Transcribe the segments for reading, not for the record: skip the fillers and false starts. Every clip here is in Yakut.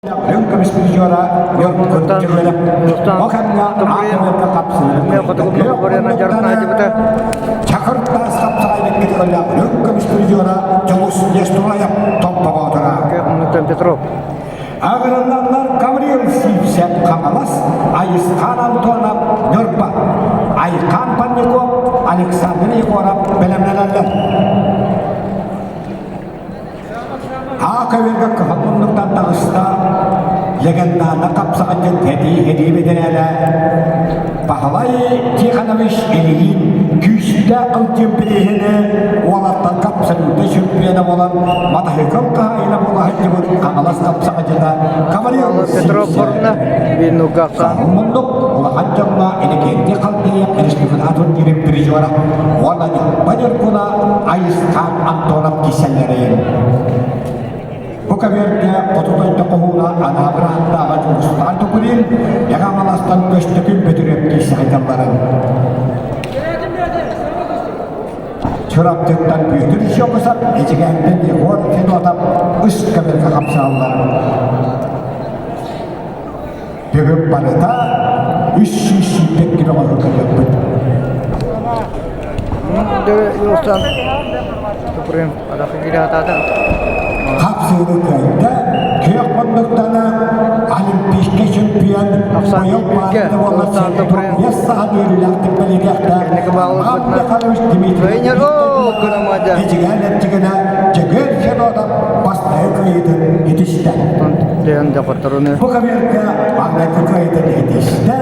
Үрүҥ көмүс призера О кэмҥэ аатырыырга Чакыр таас хапсаҕай биккитигэр үрүҥ көмүс призера Дьулус Нестураев Томпобоотура. Петров. Агырыллаллар Гаврил Сивцев Хаҥалас, Айысхан Антонов Ньурба, Айхан Панников, Александр Егоров бэлэмнэнэллэр. Аакабырга кыһыл муннуктан таҕыста, легендарно хапсаҕайдьыт этии-этии бэтэрээнэ Баһылай Тихонович Ильин күүстээх ылдьыым бирииһини уолаттарга абсолютнай чемпиона буолан матаһыыкыл хаһаайына буола сылдьыбыт Хаҥалас хапсаҕайдьыта Гаврил Петров Борна Кыһыл муннук улахан дьоҥҥо Иннокентий Халдеев республика турнирын призера уонна Ньурба Ньургуна Айысхан Антонов киирсэллэрин. Бу көбүөргэ хоту дойду хоһууна Анаабыр ааттааҕа Дьулустаан Тукулин, Яҕа Маластан Көстөкүн Бөтүрүөп киирсэ сылдьалларын. Чурапчыттан Бүөтүр Сиокусов, Эдьигээнтэн Егор Федотов үс көбүөргэ хапсааллар. Бүгүн барыта 320 килоҕа көрүөхпүт. Хапсыыны кыайда, күөх муннуктана олимпийскай чемпион быйыл баайда буолла 75 саха үөрүүлээхтик бэлиэтиэхтээх Иван Михайлович Дмитриев Эдьигээн эрчигинэ Дьөгүөр Федотов бастакы кыайыытын итистэ. Бу көбүөргэ маҥнайгы кыайыытын итистэ.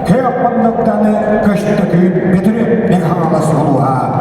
Күөх муннуктаны Көстөкүүн Бөтүрү Мэҥэ Хаҥалас улууһа.